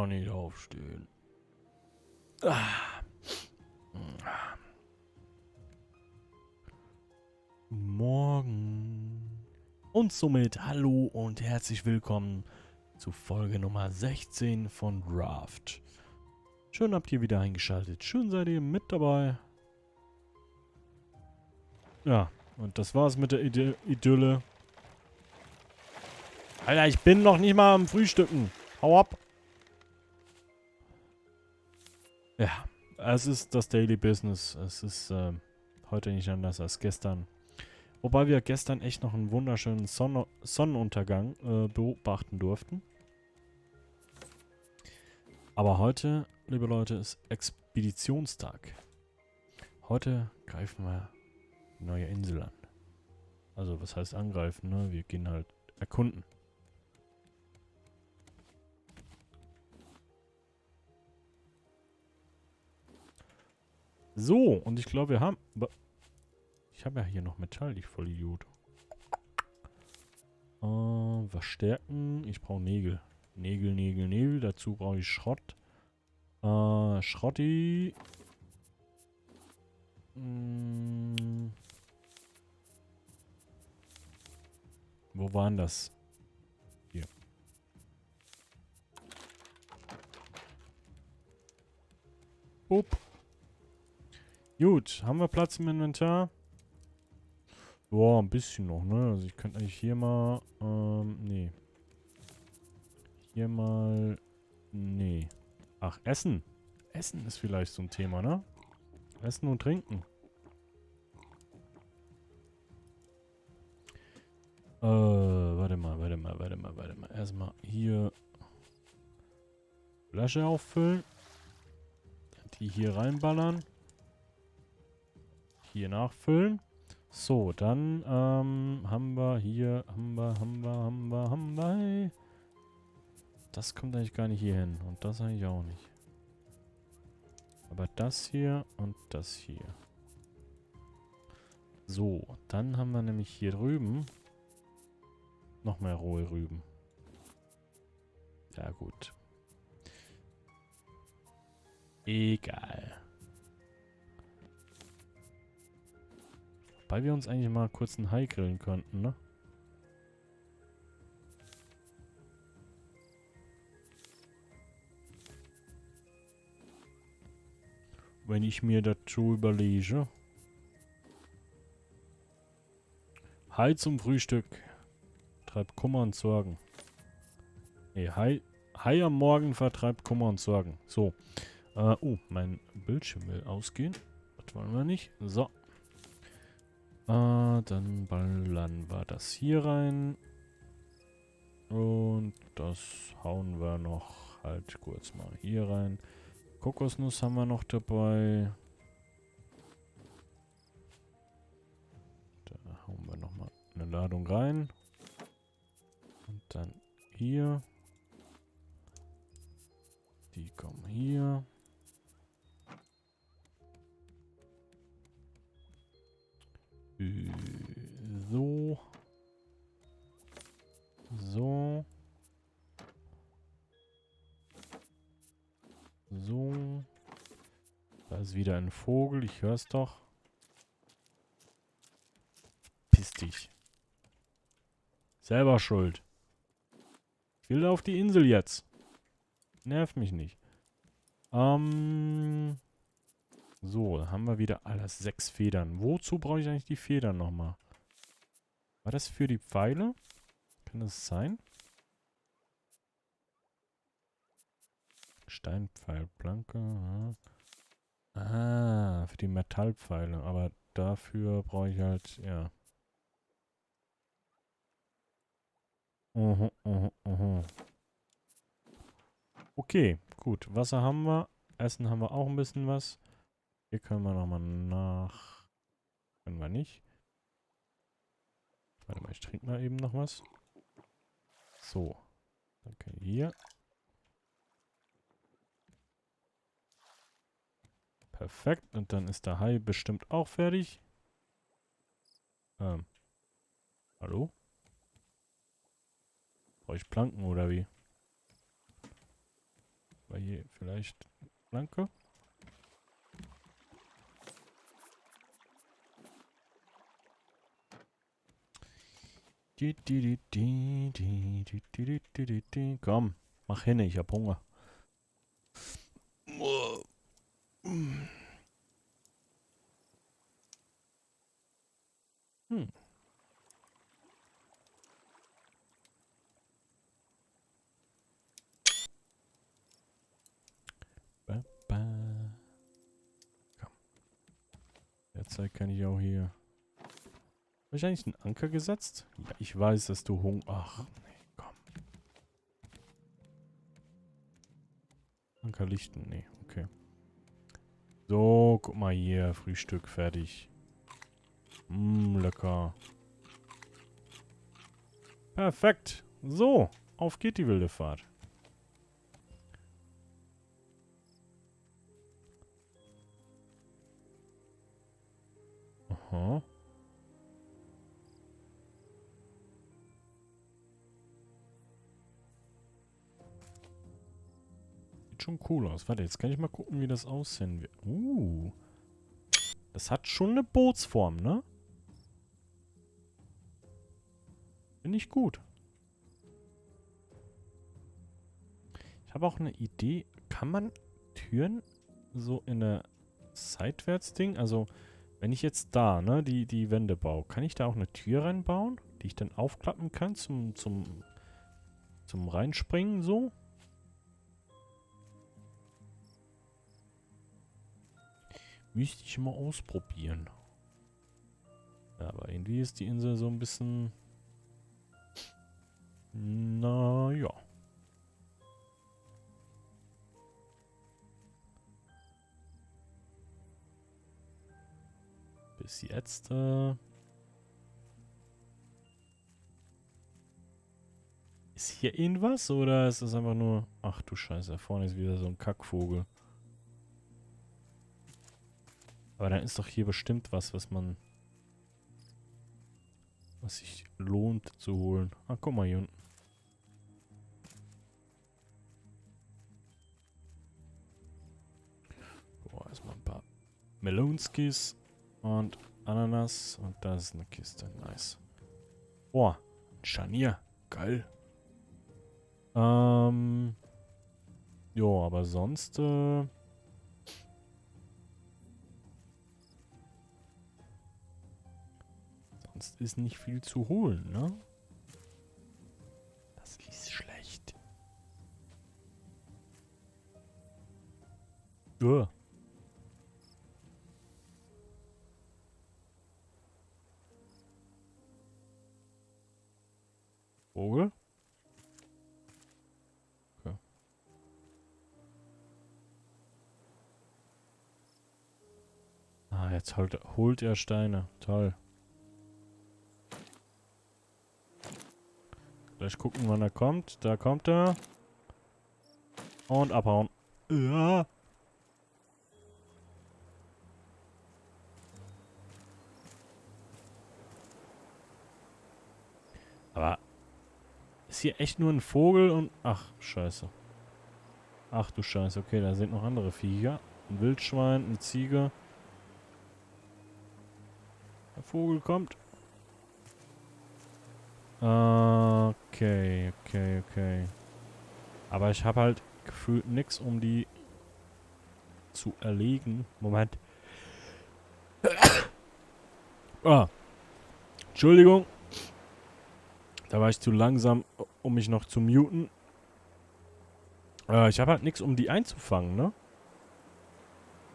noch nicht aufstehen. Ah. Morgen. Und somit hallo und herzlich willkommen zu Folge Nummer 16 von Raft. Schön habt ihr wieder eingeschaltet. Schön seid ihr mit dabei. Ja, und das war's mit der Idylle. Alter, ich bin noch nicht mal am Frühstücken. Hau ab. Ja, es ist das Daily Business. Es ist heute nicht anders als gestern. Wobei wir gestern echt noch einen wunderschönen Sonnenuntergang beobachten durften. Aber heute, liebe Leute, ist Expeditionstag. Heute greifen wir eine neue Insel an. Also, was heißt angreifen, ne? Wir gehen halt erkunden. So, und ich glaube, wir haben... Ich habe ja hier noch Metall, ich Vollidiot. Verstärken. Ich brauche Nägel. Nägel. Dazu brauche ich Schrott. Schrotti. Wo waren das? Hier. Upp. Gut, haben wir Platz im Inventar? Boah, ein bisschen noch, ne? Also ich könnte eigentlich hier mal, nee. Hier mal, nee. Ach, Essen. Essen ist vielleicht so ein Thema, ne? Essen und Trinken. Warte mal. Erstmal hier Flasche auffüllen. Die hier reinballern. Hier nachfüllen. So, dann haben wir hier, haben wir. Das kommt eigentlich gar nicht hier hin. Und das eigentlich auch nicht. Aber das hier und das hier. So, dann haben wir nämlich hier drüben noch mehr rohe Rüben. Ja, gut. Egal. Wobei wir uns eigentlich mal kurz einen Hai grillen könnten, ne? Wenn ich mir dazu überlege. Hai zum Frühstück. Treibt Kummer und Sorgen. Nee, Hai am Morgen vertreibt Kummer und Sorgen. So. Mein Bildschirm will ausgehen. Das wollen wir nicht. So. Dann ballern wir das hier rein. Und das hauen wir noch halt kurz mal hier rein. Kokosnuss haben wir noch dabei. Da hauen wir nochmal eine Ladung rein. Und dann hier. Die kommen hier. So. So. So. Da ist wieder ein Vogel. Ich hör's doch. Piss dich. Selber schuld. Ich will auf die Insel jetzt. Nervt mich nicht. So, dann haben wir wieder alles 6 Federn. Wozu brauche ich eigentlich die Federn nochmal? War das für die Pfeile? Kann das sein? Steinpfeilplanke. Ah, für die Metallpfeile. Aber dafür brauche ich halt, ja. Okay, gut. Wasser haben wir. Essen haben wir auch ein bisschen was. Hier können wir nochmal nach... Können wir nicht. Warte mal, ich trinke mal eben noch was. So. Danke. Hier. Perfekt. Und dann ist der Hai bestimmt auch fertig. Hallo? Brauche ich Planken oder wie? War hier vielleicht Flanke? Komm, mach hin, ich hab Hunger. Hm. Komm. Derzeit kann ich auch hier. Habe ich eigentlich einen Anker gesetzt? Ja, ich weiß, dass du Hunger. Ach, nee, komm. Anker lichten? Nee, okay. So, guck mal hier. Frühstück fertig. Lecker. Perfekt. So, auf geht die wilde Fahrt. Aha. Sieht schon cool aus. Warte, jetzt kann ich mal gucken, wie das aussehen wird. Das hat schon eine Bootsform, ne? Finde ich gut. Ich habe auch eine Idee. Kann man Türen so in eine Seitwärts-Ding? Also, wenn ich jetzt da, ne, die Wände baue, kann ich da auch eine Tür reinbauen, die ich dann aufklappen kann zum Reinspringen so? Müsste ich mal ausprobieren. Ja, aber irgendwie ist die Insel so ein bisschen... Naja. Bis jetzt, ist hier irgendwas oder ist das einfach nur... Ach du Scheiße, da vorne ist wieder so ein Kackvogel. Aber dann ist doch hier bestimmt was, was sich lohnt zu holen. Ah, guck mal hier unten. Boah, erstmal ein paar Melonskis und Ananas. Und da ist eine Kiste. Nice. Boah, ein Scharnier. Geil. Jo, aber sonst, sonst ist nicht viel zu holen, ne? Das ist schlecht. Uah. Vogel? Okay. Ah, jetzt holt er Steine. Toll. Gleich gucken, wann er kommt. Da kommt er. Und abhauen. Ja. Aber ist hier echt nur ein Vogel und... Ach, scheiße. Ach du Scheiße. Okay, da sind noch andere Viecher. Ein Wildschwein, eine Ziege. Der Vogel kommt. Okay, okay, okay. Aber ich habe halt gefühlt nichts, um die zu erlegen. Moment. Ah, Entschuldigung. Da war ich zu langsam, um mich noch zu muten. Ich habe halt nichts, um die einzufangen, ne?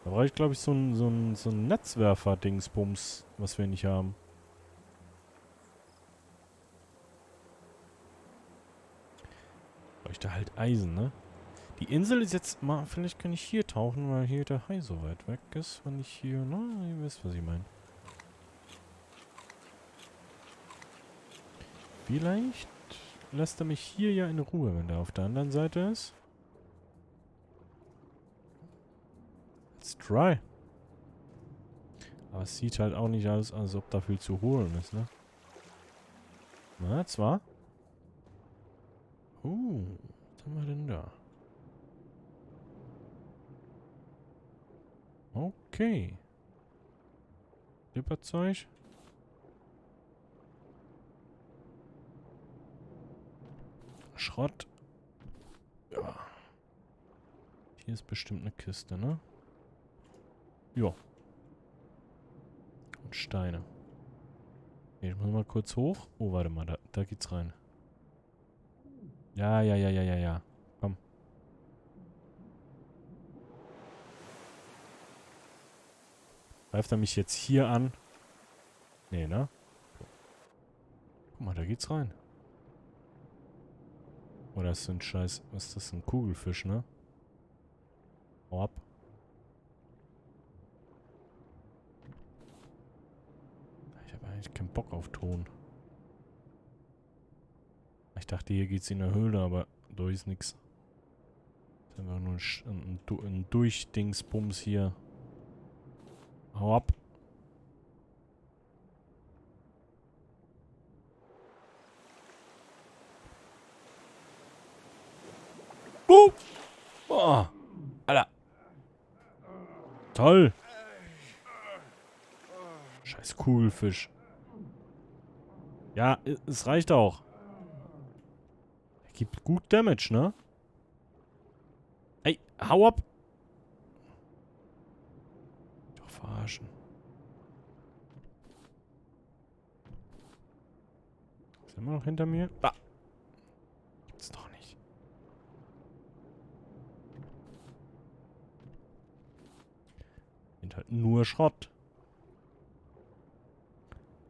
Da brauche ich, glaube ich, so ein Netzwerfer-Dingsbums, was wir nicht haben. Brauche ich da halt Eisen, ne? Die Insel ist jetzt mal, vielleicht kann ich hier tauchen, weil hier der Hai so weit weg ist, wenn ich hier, na, ihr wisst, was ich meine. Vielleicht lässt er mich hier ja in Ruhe, wenn der auf der anderen Seite ist. Let's try. Aber es sieht halt auch nicht aus, als ob da viel zu holen ist, ne? Na, zwar. Was haben wir denn da? Okay. Clipperzeug. Schrott. Ja. Hier ist bestimmt eine Kiste, ne? Ja. Und Steine. Okay, ich muss mal kurz hoch. Oh, warte mal, da geht's rein. Ja. Komm. Greift er mich jetzt hier an? Nee, ne? Guck mal, da geht's rein. Oder ist so ein Scheiß... Was ist das? Ein Kugelfisch, ne? Hau ab. Ich habe eigentlich keinen Bock auf Ton. Ich dachte, hier geht's in der Höhle, aber da ist nix. Das ist einfach nur ein Durchdingsbums hier. Hau ab. Boah. Alter. Toll. Scheiß Kugelfisch. Ja, es reicht auch. Er gibt gut Damage, ne? Ey, hau ab. Doch verarschen. Ist er immer noch hinter mir? Ah. Gibt's doch nicht. Sind halt nur Schrott.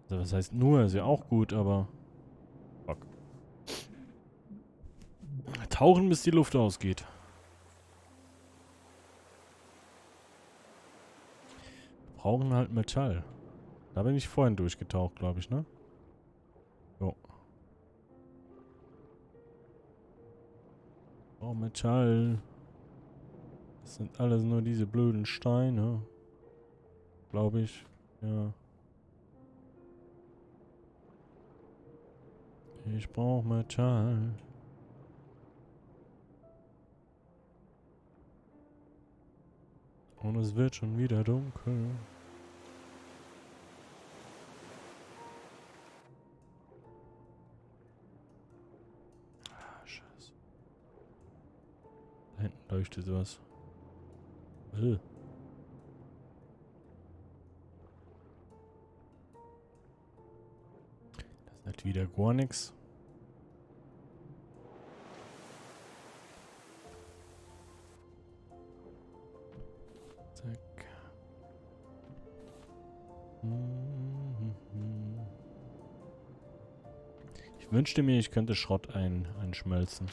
Also was heißt nur? Ist ja auch gut, aber... Fuck. Tauchen, bis die Luft ausgeht. Wir brauchen halt Metall. Da bin ich vorhin durchgetaucht, glaube ich, ne? Jo. Oh, Metall. Das sind alles nur diese blöden Steine. Glaube ich. Ja. Ich brauche Metall. Und es wird schon wieder dunkel. Ah, Scheiße. Da hinten leuchtet was. Das ist halt wieder gar nichts. Zack. Ich wünschte mir, ich könnte Schrott einschmelzen.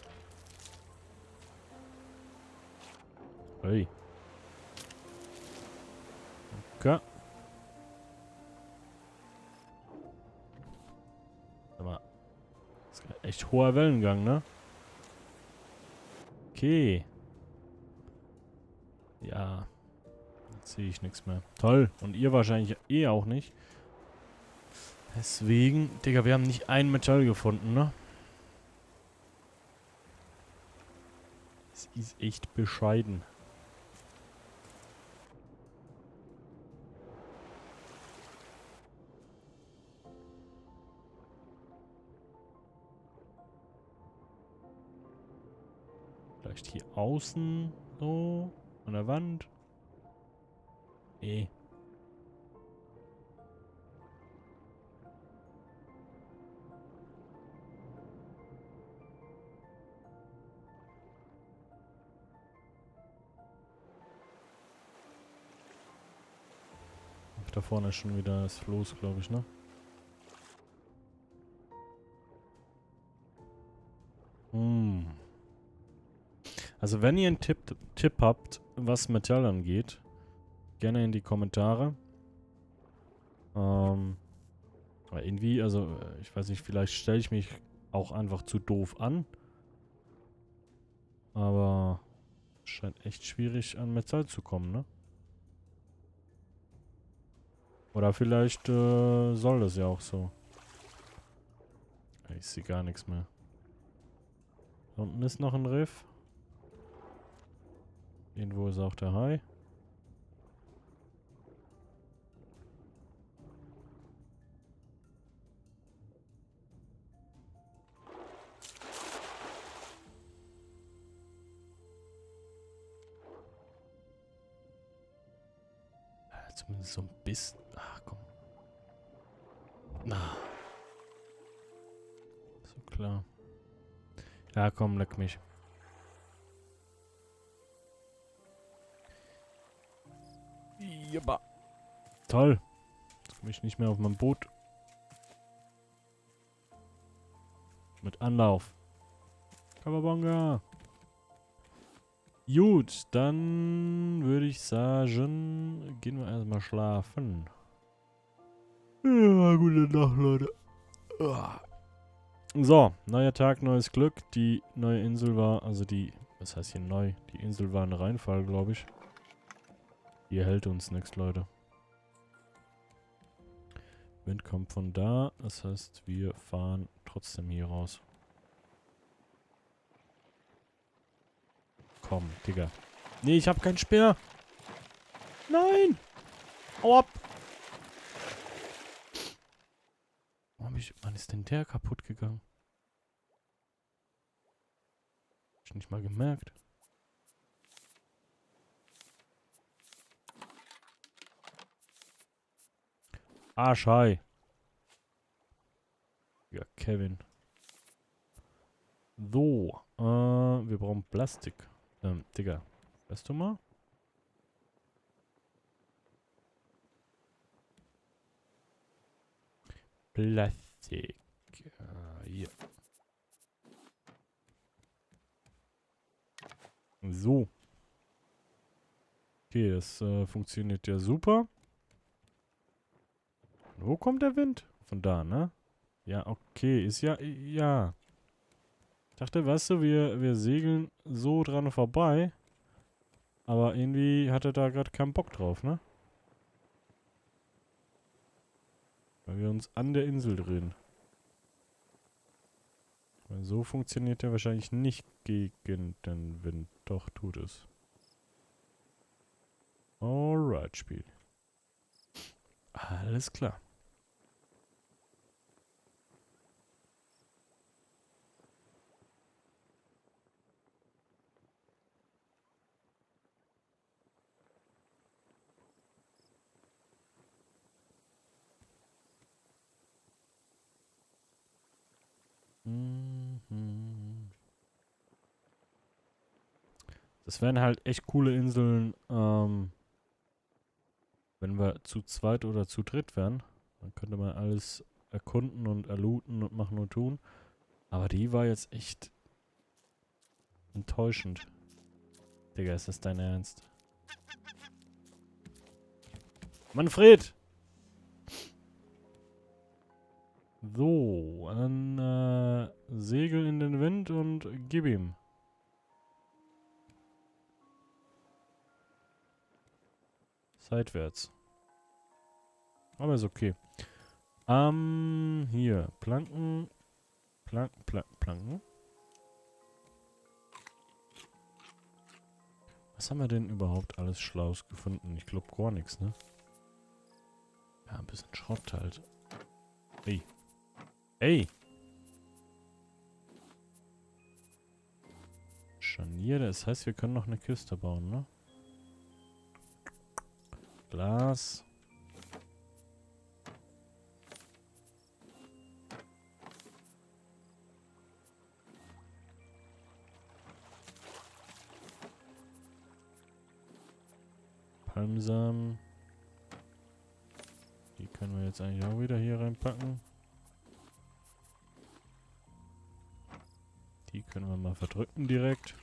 Hey. Okay. Sag mal. Das ist echt hoher Wellengang, ne? Okay. Ja. Jetzt sehe ich nichts mehr. Toll. Und ihr wahrscheinlich eh auch nicht. Deswegen, Digga, wir haben nicht ein Metall gefunden, ne? Das ist echt bescheiden. Vielleicht hier außen so an der Wand. Nee. Da vorne ist schon wieder das Floß, glaube ich, ne? Also wenn ihr einen Tipp habt, was Metall angeht, gerne in die Kommentare. Aber irgendwie, also ich weiß nicht, vielleicht stelle ich mich auch einfach zu doof an. Aber es scheint echt schwierig an Metall zu kommen, ne? Oder vielleicht soll das ja auch so. Ich sehe gar nichts mehr. Da unten ist noch ein Riff. Irgendwo ist auch der Hai. Zumindest so ein bisschen. Ach, komm. Na. So klar. Ja, komm, leck mich. Jabba. Toll. Jetzt komme ich nicht mehr auf mein Boot. Mit Anlauf. Kawabonga. Gut, dann würde ich sagen, gehen wir erstmal schlafen. Ja, gute Nacht, Leute. So, neuer Tag, neues Glück. Die neue Insel war, also die, was heißt hier neu? Die Insel war ein Reinfall, glaube ich. Hier hält uns nichts, Leute. Wind kommt von da, das heißt, wir fahren trotzdem hier raus. Komm, Digga. Nee, ich hab keinen Speer. Nein! Hau ab! Wann ist denn der kaputt gegangen? Hab ich nicht mal gemerkt. Arschei. Ja, Kevin. So, wir brauchen Plastik. Digga. Weißt du mal? Plastik. Hier. So. Okay, das funktioniert ja super. Wo kommt der Wind? Von da, ne? Ja, okay. Ist ja, ja. Ich dachte, weißt du, wir segeln so dran vorbei. Aber irgendwie hat er da gerade keinen Bock drauf, ne? Weil wir uns an der Insel drehen. Weil so funktioniert der wahrscheinlich nicht gegen den Wind. Doch, tut es. Alright, Spiel. Alles klar. Mhm. Das wären halt echt coole Inseln, wenn wir zu zweit oder zu dritt wären. Dann könnte man alles erkunden und erlooten und machen und tun. Aber die war jetzt echt enttäuschend. Digga, ist das dein Ernst? Manfred! So, dann Segel in den Wind und gib ihm. Seitwärts. Aber ist okay. Hier. Planken. Planken. Was haben wir denn überhaupt alles Schlaues gefunden? Ich glaube gar nichts, ne? Ja, ein bisschen Schrott halt. Ey. Ey! Scharnier, das heißt, wir können noch eine Kiste bauen, ne? Glas. Palmsamen. Die können wir jetzt eigentlich auch wieder hier reinpacken. Die können wir mal verdrücken direkt.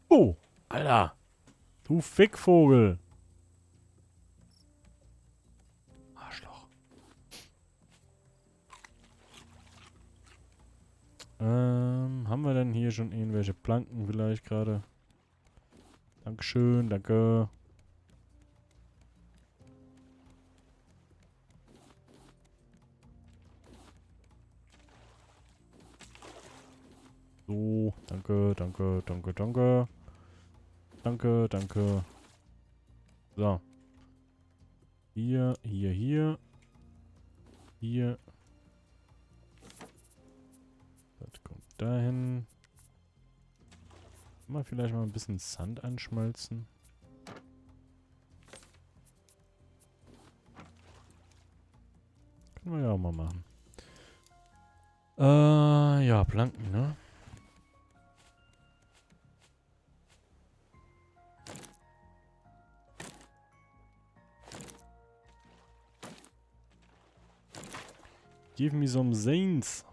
Oh, Alter. Du Fickvogel. Arschloch. Haben wir denn hier schon irgendwelche Planken vielleicht gerade? Dankeschön, danke. So, Danke, danke, danke, danke. Danke, danke. So. Hier, hier, hier. Hier. Das kommt dahin. Mal vielleicht mal ein bisschen Sand anschmelzen. Können wir ja auch mal machen. Ja, Planken, ne? Give me some Saints.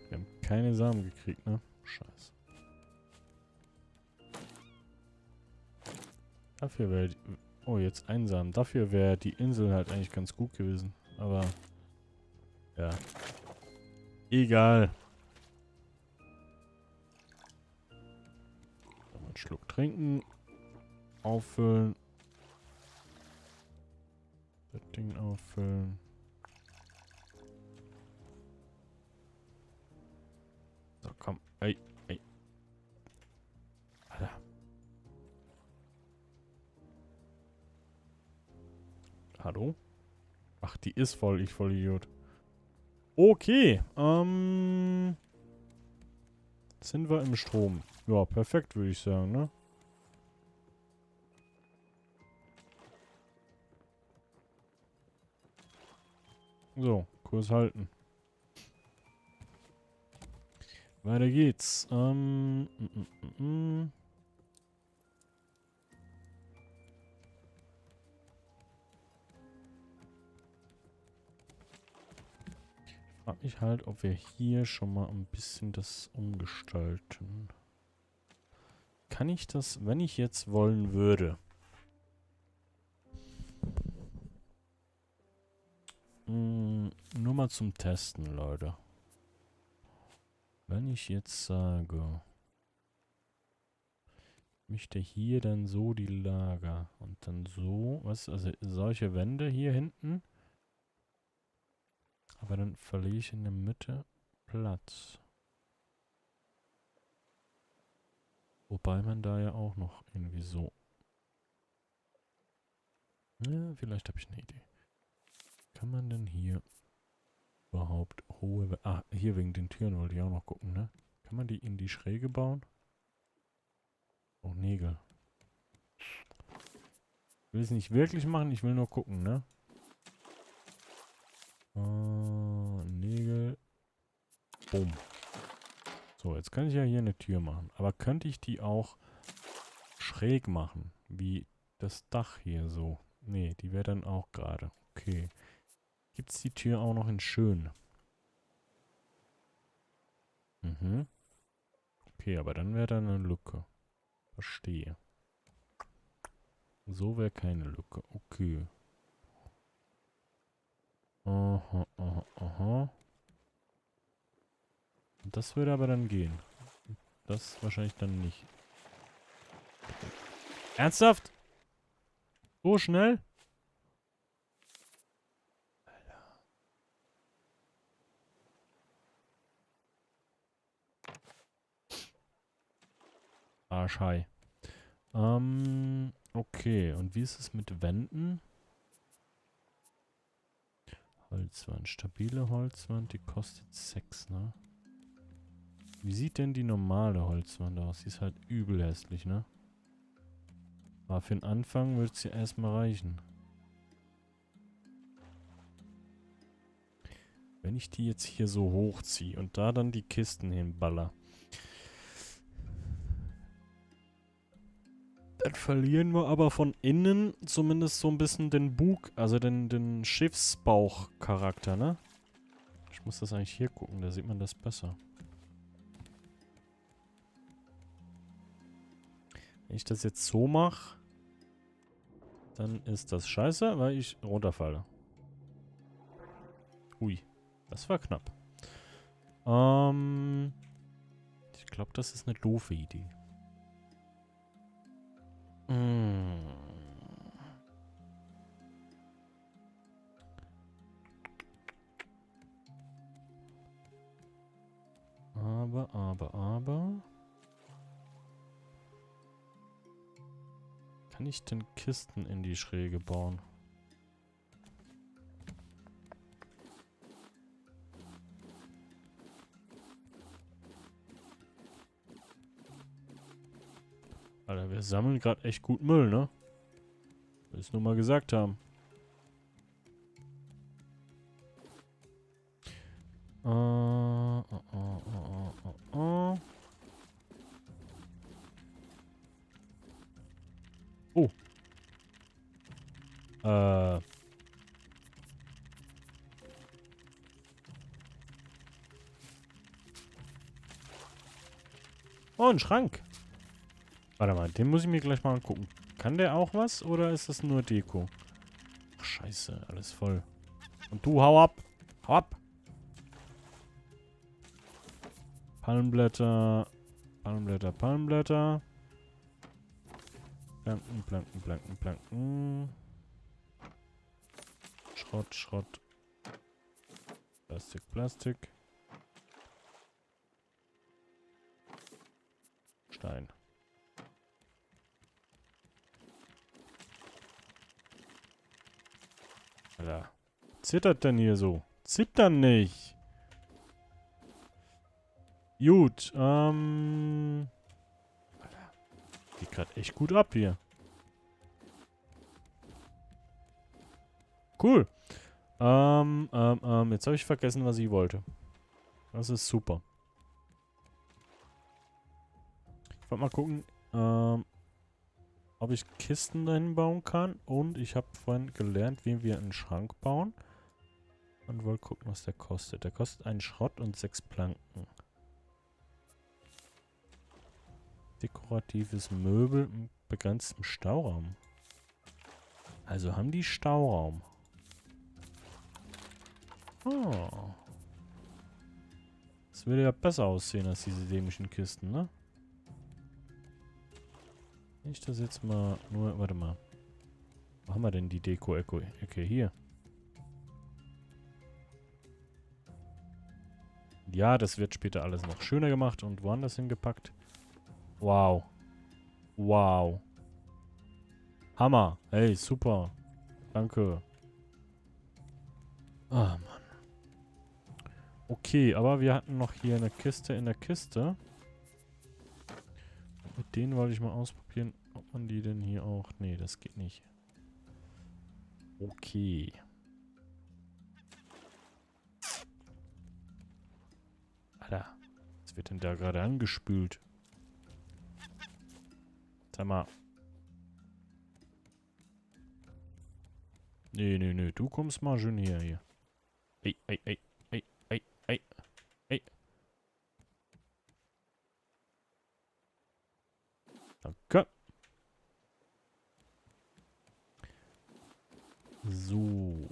Wir haben keine Samen gekriegt, ne? Scheiße. Dafür wäre... Oh, jetzt ein Samen. Dafür wäre die Insel halt eigentlich ganz gut gewesen. Aber... Ja. Egal. Mal einen Schluck trinken. Auffüllen. Das Ding auffüllen. So, komm. Ey, ey. Alter. Hallo? Ach, die ist voll, ich Vollidiot. Okay, sind wir im Strom. Ja, perfekt, würde ich sagen, ne? So, Kurs halten. Weiter geht's. Frag mich halt, ob wir hier schon mal ein bisschen das umgestalten. Kann ich das, wenn ich jetzt wollen würde? Nur mal zum Testen, Leute. Wenn ich jetzt sage, ich möchte hier dann so die Lager und dann so, was, also solche Wände hier hinten. Aber dann verliere ich in der Mitte Platz. Wobei man da ja auch noch irgendwie so... Ja, vielleicht habe ich eine Idee. Kann man denn hier überhaupt hohe... Ah, hier wegen den Türen wollte ich auch noch gucken, ne? Kann man die in die Schräge bauen? Oh, Nägel. Ich will es nicht wirklich machen, ich will nur gucken, ne? Nägel. Bumm. So, jetzt kann ich ja hier eine Tür machen. Aber könnte ich die auch schräg machen? Wie das Dach hier so. Nee, die wäre dann auch gerade. Okay. Gibt es die Tür auch noch in schön? Mhm. Okay, aber dann wäre da eine Lücke. Verstehe. So wäre keine Lücke. Okay. Aha, aha, aha. Das würde aber dann gehen. Das wahrscheinlich dann nicht. Ernsthaft? So schnell? Arschhai. Okay. Und wie ist es mit Wänden? Holzwand. Stabile Holzwand, die kostet 6, ne? Wie sieht denn die normale Holzwand aus? Die ist halt übel hässlich, ne? Aber für den Anfang wird es ja erstmal reichen. Wenn ich die jetzt hier so hochziehe und da dann die Kisten hinballer, dann verlieren wir aber von innen zumindest so ein bisschen den Bug, also den Schiffsbauch-Charakter, ne? Ich muss das eigentlich hier gucken, da sieht man das besser. Wenn ich das jetzt so mache, dann ist das scheiße, weil ich runterfalle. Hui, das war knapp. Ich glaube, das ist eine doofe Idee. Aber. Kann ich denn Kisten in die Schräge bauen? Alter, wir sammeln gerade echt gut Müll, ne? Will ich nur mal gesagt haben. Oh. Oh, ein Schrank. Warte mal, den muss ich mir gleich mal angucken. Kann der auch was oder ist das nur Deko? Ach, scheiße, alles voll. Und du, hau ab. Hau ab. Palmblätter. Palmblätter, Palmblätter. Planken, Planken, Planken, Planken. Schrott, Schrott. Plastik, Plastik. Stein. Alter. Zittert denn hier so? Zittern nicht. Gut, Alter. Geht gerade echt gut ab hier. Cool. Jetzt habe ich vergessen, was ich wollte. Das ist super. Ich wollte mal gucken, ob ich Kisten dahin bauen kann. Und ich habe vorhin gelernt, wie wir einen Schrank bauen. Und wollte gucken, was der kostet. Der kostet einen Schrott und 6 Planken. Dekoratives Möbel mit begrenztem Stauraum. Also haben die Stauraum. Oh. Das würde ja besser aussehen als diese dämlichen Kisten, ne? Ich das jetzt mal nur... Warte mal. Wo haben wir denn die Deko-Ecke? Hier. Ja, das wird später alles noch schöner gemacht und woanders hingepackt. Wow. Wow. Hammer. Hey, super. Danke. Ah, Mann. Okay, aber wir hatten noch hier eine Kiste in der Kiste. Mit denen wollte ich mal ausprobieren, ob man die denn hier auch... Nee, das geht nicht. Okay. Alter. Was wird denn da gerade angespült? Sag mal. Nee. Du kommst mal schön hier. Ey. Danke. So.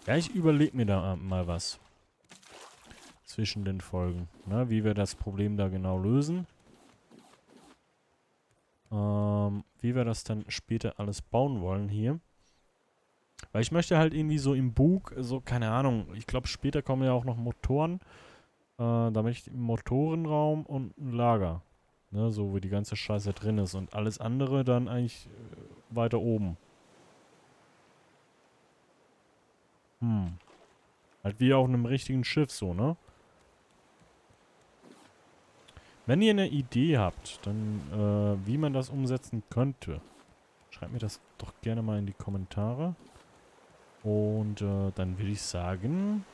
Ja, ich überlege mir da mal was. Zwischen den Folgen. Ne, wie wir das Problem da genau lösen. Wie wir das dann später alles bauen wollen hier. Weil ich möchte halt irgendwie so im Bug, so, keine Ahnung, ich glaube später kommen ja auch noch Motoren. Da möchte ich einen Motorenraum und ein Lager. Ne, so wo die ganze Scheiße drin ist. Und alles andere dann eigentlich weiter oben. Halt wie auf einem richtigen Schiff so, ne? Wenn ihr eine Idee habt, dann wie man das umsetzen könnte, schreibt mir das doch gerne mal in die Kommentare. Und dann würde ich sagen,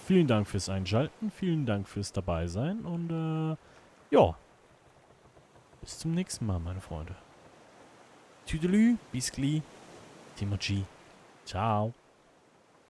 vielen Dank fürs Einschalten, vielen Dank fürs Dabeisein und ja, bis zum nächsten Mal, meine Freunde. Tüdelü, bis gleich, Timochi, ciao.